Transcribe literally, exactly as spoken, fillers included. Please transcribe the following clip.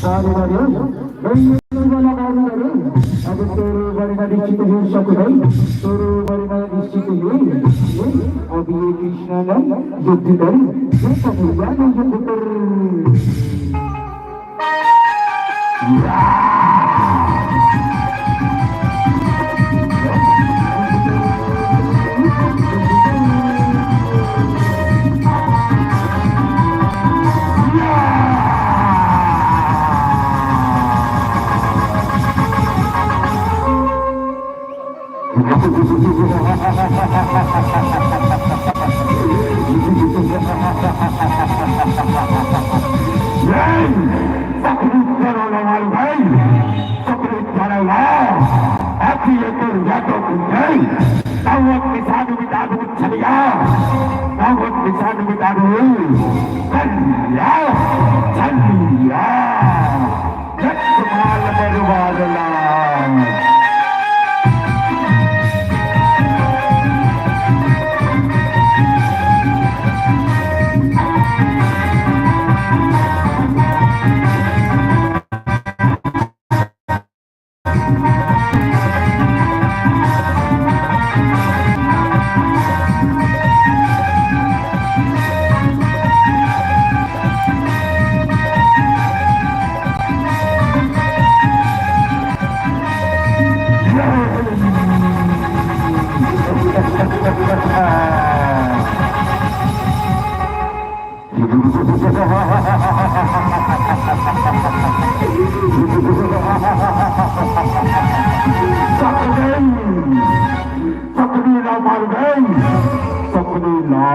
बारे बारे, नहीं, नहीं वाला बारे बारे। अब तोर बारे ना निश्चित हे सकदई, तोर बारे ना निश्चित हे। अब ये कृष्ण ने युद्ध कर, ये कन्हैया ने युद्ध कर। सकरी धरौला वालू भाई, सकरी धरौला, अति ये तो यादव की जय। नवत निशान मिटा दो छलिया, नवत निशान मिटा दो छलिया, छलिया। जगतमाल परिवार लाल। सकरी ला मार गई, सकरी ला।